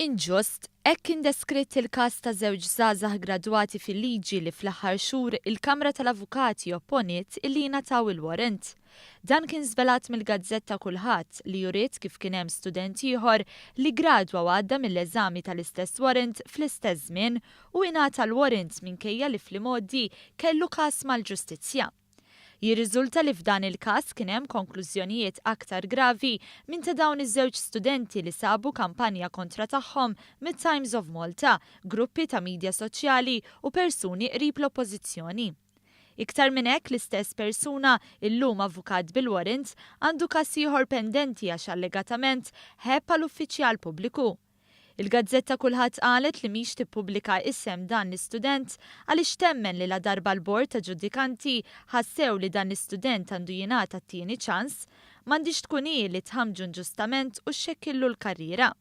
Inġust, hekk kien deskritt il-każ ta' żewġ żgħażagħ gradwati fil-liġi li fl-aħħar xhur il-Kamra tal-Avukati opponiet illi jingħataw il-warrant. Dan kien żvelat mill-gazzetta Kullħadd li uriet kif kien hemm student ieħor li ggradwa u għadda mill-eżami tal-istess warrant fl-istess żmien u ingħata l-warrant minkejja li fl-imgħoddi kellu każ mal-ġustizzja. Jirriżulta li f'dan il-każ kien hemm konklużjonijiet aktar gravi minn ta' dawn iż-żewġ studenti li sabu kampanja kontra tagħhom mit-Times of Malta, gruppi ta' midja soċjali u persuni qrib l-Oppożizzjoni. Iktar minn hekk l-istess persuna, illum avukat bil-warrant, għandu każ ieħor pendenti għax allegatament ħebb għal uffiċjal pubbliku. Il-gazzetta Kullħadd qalet li mhix tippubblika isem dan l-istudent għaliex temmen li ladarba l-bord ta' ġudikanti ħassew li dan l-istudent għandu jingħata t-tieni ċans, m'għandhiex tkun hi li tħammġu inġustament u xxekkillu l-karriera.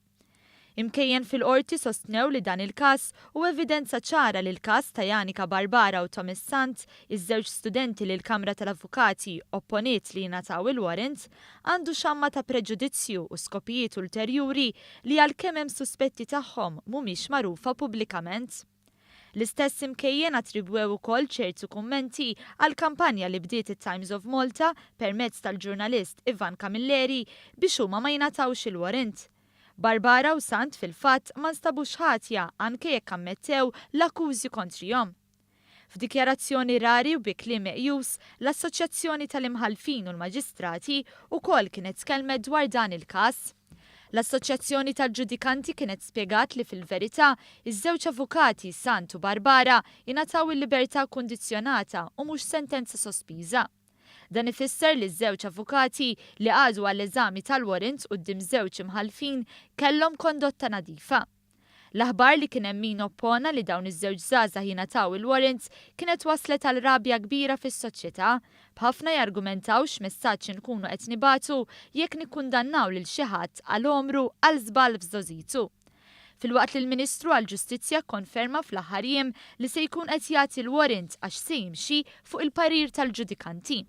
Imkejjen fil-Qorti sostnew li dan il-każ hu evidenza ċara li l-każ ta' Janika Barbara u Thomas Sant, iż-żewġ studenti li l-Kamra tal-Avukati opponiet li jingħataw il-warrant, għandu xamma ta' preġudizzju u skopijiet ulterjuri li għalkemm hemm suspetti tagħhom mhumiex magħrufa pubblikament. L-istess imkejjen attribwew ukoll ċertu kummenti għall-kampanja li bdiet it-Times of Malta permezz tal-ġurnalist Ivan Camilleri biex huma ma jingħatawx il-warrant. Barbara u Sant fil-fatt ma nstabux ħatja anke jekk ammettew l-akkużi kontrihom. F'dikjarazzjoni rari u bi kliem meqjus, l-Assoċjazzjoni tal-Imħallfin u l-Maġistrati wkoll kienet tkellmet dwar dan il-każ. L-Assoċjazzjoni tal-Ġudikanti kienet spjegat li fil-verità, iż-żewġ avukati, Sant u Barbara, ingħataw il-libertà kundizzjonata u mhux sentenza sospiża. Dan ifisser li ż-żewġ avukati li qagħdu għall-eżami tal-warrant quddiem żewġ imħallfin kellhom kondotta nadifa. L-aħbar li kien hemm min oppona li dawn iż-żewġ żgħażagħ jingħataw il-warrants kienet wasslet għal rabja kbira fis-soċjetà, b'ħafna jargumentaw x'messaġġ inkunu qed nibagħtu jekk nikkundannaw lil xi ħadd għal għomru għal żball f'żgħożitu. Filwaqt li l-Ministru għall-Ġustizzja kkonferma fl-aħħar jiem li se jkun qed jagħti l-warrant għax se jimxi fuq il-parir tal-ġudikanti.